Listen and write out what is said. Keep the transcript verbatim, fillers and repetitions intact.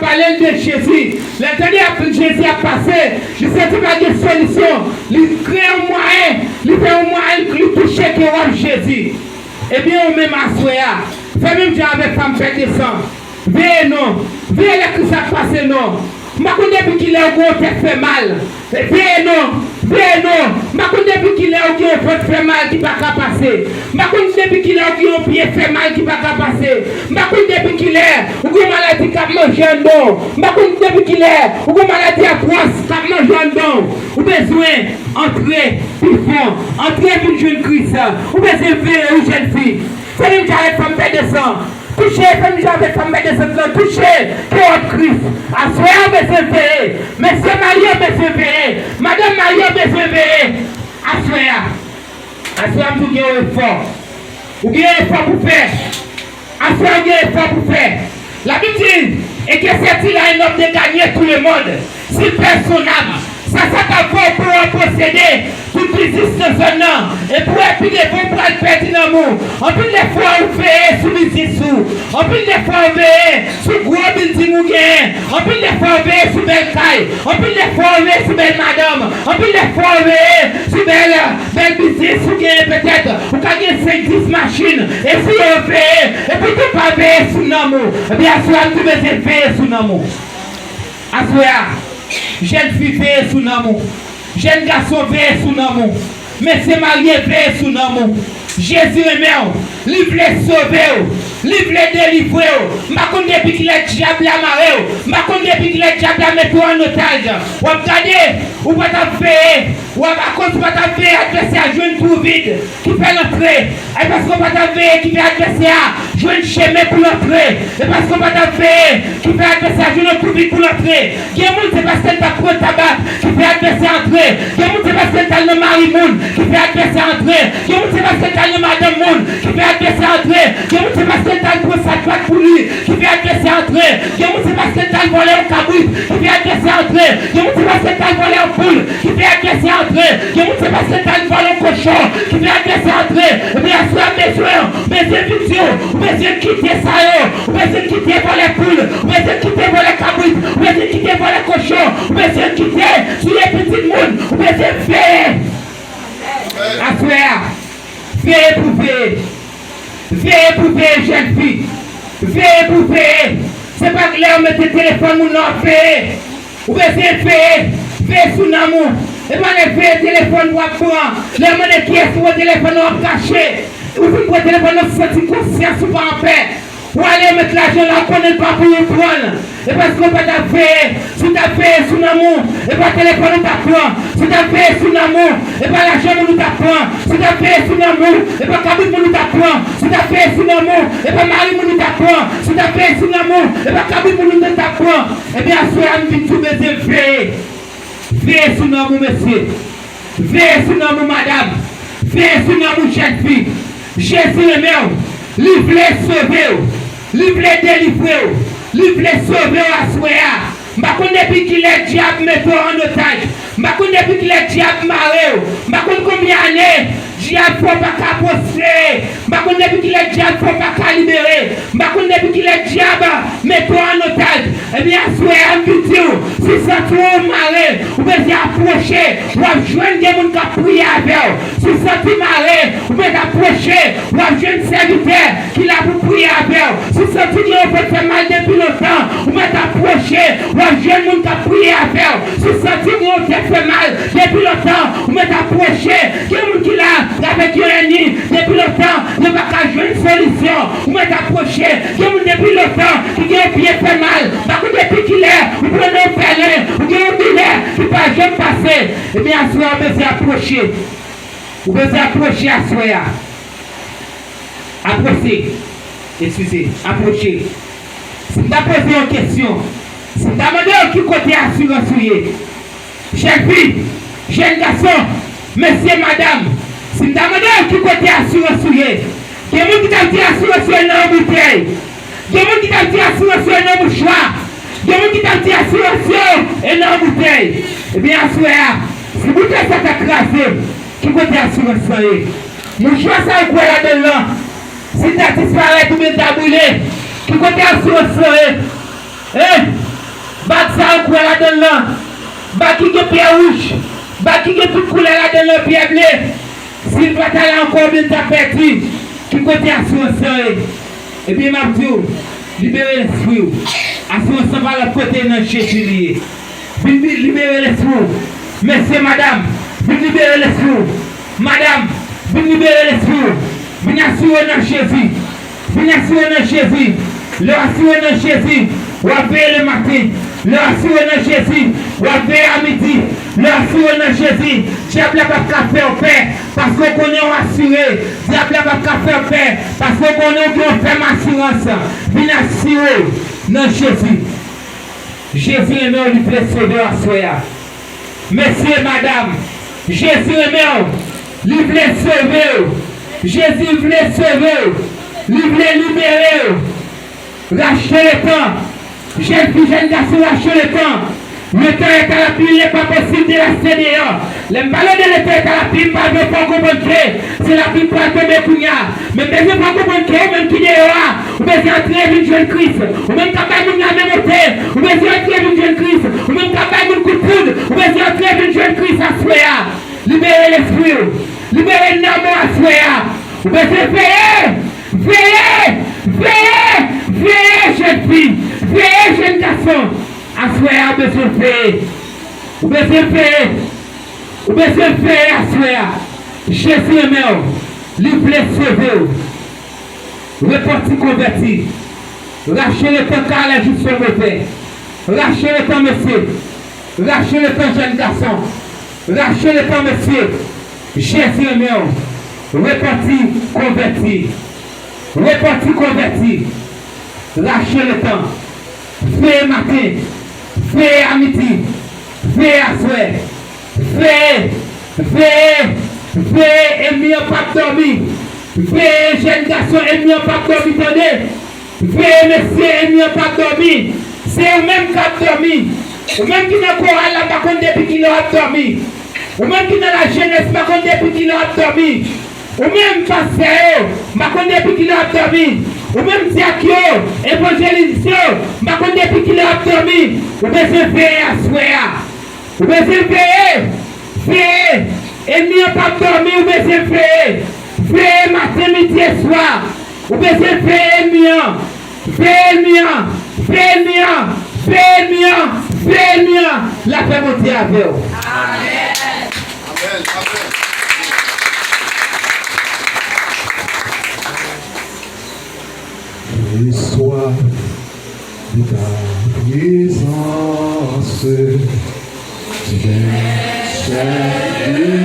Pale l de Jezi. Lè l tande ap, Jezi ap pase, li santi pa gen solisyon. Li kreye yon mwayen, li fè yon mwayen, li touche kè w ap Jezi. Ebyen, ou menm aswè a, fè menm jan avèk fanm pèt de san. Veye non. Veye lè Kris ap pase non. M pa konn depi kilè ou gen yon tèt fè mal. Veye non. Veye non. M pa konn depi kilè ou gen yon vant fè mal ki pa ka pase. M pa konn depi kilè ou gen yon pye fè mal ki pa ka pase. M pa konn depi kilè ou gen yon maladi k ap manje anndan w. M pa konn depi kilè ou gen yon maladi atwòs k ap manje anndan w. Ou bezwen antre pi fon. Antre vin jwenn Kris. Ou bezwen veye, wi, jèn fi. Fè menm jan avèk fanm pèt de san. Touche, fè menm jan avèk fanm pèt de san lan. Touche kè w ap Kris. Aswè a, ou bezwen veye. Mesye marye, ou bezwen veye. Madanm marye, ou bezwen veye. Aswè a. Aswè a, m di w gen yon efò. Ou gen yon efò pou fè. Aswè a, ou gen efò pou fè. Labib di, et que sert-il à un homme de gagner tout le monde, s'il perd son âme? Sa, sa ka fè w pou w posede tout biznis nan zòn nan, epi w wè pi devan w pral pèdi nanm ou. Anpil de fwa, ou veye sou biznis ou. Anpil de fwa, ou veye sou gwo bilding ou genyen. Anpil de fwa, ou veye sou bèl kay. Anpil de fwa, ou veye sou bèl madanm. Anpil de fwa, ou veye sou bèl, bèl biznis ou genyen petèt. Ou ka gen senk, dis machin. E si yo veye, epi tou pa veye sou nanm ou. Ebyen, aswè a, m tou bezwen veye sou nanm ou. Aswè a, jèn fi, veye sou nanm ou. Jèn gason, veye sou nanm ou. Mesye marye, veye sou nanm ou. Jezi renmen w. Li vle sove w. Li vle delivre w. M pa konn depi kilè dyab la mare w. M pa konn depi kilè dyab la mete w an otaj. W ap gade, ou pa t ap veye. W ap, akoz ou pa t ap veye, advèsè a jwenn twou vid ki fè l antre. E paske w pa t ap veye ki fè advèsè a jwenn chemen pou l antre. E paske w pa t ap veye ki fè advèsè a jwenn yon twou vid pou l antre. Gen moun, se paske l t ap pran tabak ki fè advèsè a antre. Gen moun, se paske l t al nan mari moun ki fè advèsè a antre. Gen moun, se paske l t al nan madanm moun ki fè advèsè a antre. Gen moun, se paske l t al pran sa dwat pou li ki fè advèsè a antre. Gen moun, se paske l t al vòlè yon kabrit ki fè advèsè a antre. Gen moun, se paske l t al vòlè yon poul ki fè advèsè a antre. Gen moun, se paske l t al vòlè yon kochon ki fè advèsè a antre. Ebyen, aswè a, m bezwen, m bezwen vin di w, ou bezwen kite sa yo. Ou bezwen kite vòlè poul. Ou bezwen kite vòlè kabrit. Ou bezwen kite vòlè kochon. Ou bezwen kite touye pitit moun. Ou bezwen veye. Aswè a, veye pou veye. Veye pou veye, jèn fi. Veye pou veye. Se pa lè yo mete telefòn moun nan w ap veye. Ou bezwen veye. Veye sou nanm ou. E pa lè veye telefòn w ap pran. Lè yo mande kiyès ki pran telefòn nan w ap kache. Ou fin pran telefòn nan, ou santi konsyans ou pa anpè. Ou ale, ou met lajan la, ou konnen l pa pou ou pran l. E paske w pa t ap veye. Si w t ap veye sou nanm ou, e pa telefòn ou t ap pran. Si w t ap veye sou nanm ou, e pa lajan moun ou t ap pran. Si w t ap veye sou nanm ou, e pa kabrit moun ou t ap pran. Si w t ap veye sou nanm ou, e pa mari moun ou t ap pran. Si w t ap veye sou nanm ou, e pa kabrit moun ou t ap pran. Ebyen, aswè a, m vin di w bezwen veye. Veye sou nanm ou, mesye. Veye sou nanm ou, madanm. Veye sou nanm ou, jèn fi. Jezi renmen w. Li vle sove w. Li vle delivre w. Li vle sove w aswè a. M pa konn depi kilè dyab mete w an otaj. M pa konn depi kilè dyab mare w. M pa konn konbyen ane dyab fè w pa ka pwospe. M pa konn depi kilè dyab fè w pa ka libere. M pa konn depi kilè dyab mete w an otaj. Ebyen, aswè a, m vin di w, si w santi w mare, ou bezwen apwoche, w ap jwenn gen moun k ap priye avè w. Si w santi mare, ou mèt apwoche, w ap jwenn sèvitè ki la pou priye avè w. Si w santi gen yon tèt fè mal depi lontan, ou mèt apwoche, w ap jwenn moun k ap priye avè w. Si w santi gen yon tèt fè mal depi lontan, ou mèt apwoche. Gen moun ki la avèk yon ènmi depi lontan, yo pa ka jwenn solisyon. Ou mèt apwoche. Gen moun depi lontan ki gen yon pye fè mal. Pa konn depi kilè ou pran nan yon pèlen, ou gen yon doulè ki pa janm pase. Ebyen, aswè a, ou bezwen apwoche. Ou bezwen apwoche aswè a. Apwoche. Eskize, apwoche. Si m ta poze yon kesyon, si m ta mande w ki kote asirans ou ye, jèn fi, jèn gason, mesye, madanm, si m ta mande w ki kote asirans ou ye, gen moun ki t ap di asirans yo nan yon boutèy. Gen moun ki t ap di asirans yo nan mouchwa. Gen moun ki t ap di asirans yo e nan boutèy. Ebyen, aswè a, si boutèy sa ta kraze, ki kote asirans lan ye? Mouchwa sa ou kwè ladan l lan, si l ta disparèt oubyen l ta brile, ki kote asirans lan ye? Hein? Bag sa yo kwè ladan l lan, bag ki gen pyè wouj, bag ki gen tout koulè ladan l lan, pyè ble. Si l pa t ale ankò, oubyen l ta pèdi, ki kote asirans lan ye? Ebyen, m ap di w, libere lespri w. Asirans lan pa lòt kote, nan Jezi li ye. Vin, vin libere lespri w. Mesye, madanm, vin libere lespri w. Madanm, vin libere lespri w. Vin asire w nan Jezi. Vin asire w nan Jezi. Lè w asire w nan Jezi, w ap veye lematen. Lè w asire w nan Jezi, w ap veye amidi. Lè w asire w nan Jezi, dyab la p ap ka fè w pè, paske w konnen w asire. Dyab la p ap ka fè w pè, paske w konnen w gen yon fèm asirans. Vin asire w nan Jezi. Jezi renmen w, li vle sove w aswè a. Mesye, madanm, Jezi renmen w, li vle sove w. Jezi vle sove w, li vle libere w. Rachte letan. Jèn fi, jèn gason, rachte letan. Letan est à la pluie, il n'est pas possible de rester dehors. Lè m pale de letan est à la pluie, m pa vle fè w konprann ke se lapli k pral tonbe kounye a. Men m bezwen fè w konprann ke ou menm ki deyò a, ou bezwen antre vin jwenn Kris. Ou menm k ap bay moun la men monte, ou bezwen antre vin jwenn Kris. Ou menm k ap bay moun kout poud, ou bezwen antre vin jwenn Kris aswè a. Libere lespri w. Libere nanm ou aswè a. Ou bezwen veye. Veye. Veye. Veye, jèn fi. Veye, jèn gason. Aswè a, ou bezwen veye. Ou bezwen veye. Ou bezwen veye aswè a. Jezi renmen w. Li vle sove w. Repanti, konvèti. Rache letan, car les jours sont mauvais. Rache letan, mesye. Rache letan, jèn gason. Rache letan, mesye. Jezi renmen w. Repanti, konvèti. Repanti, konvèti. Rache letan. Veye maten. Veye amidi. Veye aswè. Veye, veye, veye, ènmi an p ap dòmi. Veye, jèn gason, ènmi an p ap dòmi, tande. Veye, mesye, ènmi an p ap dòmi. Se ou menm k ap dòmi. Ou menm ki nan koral la, m pa konn depi kilè w ap dòmi. Ou menm ki nan lajenès, m pa konn depi kilè w ap dòmi. Ou menm pastè yo, m pa konn depi kilè w ap dòmi. Ou menm dyak yo, evanjelis yo, m pa konn depi kilè w ap dòmi. Ou bezwen veye aswè a. Ou bezwen veye, veye. Ènmi an p ap dòmi, ou bezwen veye. Veye maten, midi e swa. Ou bezwen veye ènmi an. Veye ènmi an. Veye ènmi an. Veye ènmi an. Veye ènmi an. Lapè Bondye avè w. Amèn. Amèn. J'ai soif de ta présence. J'ai soif de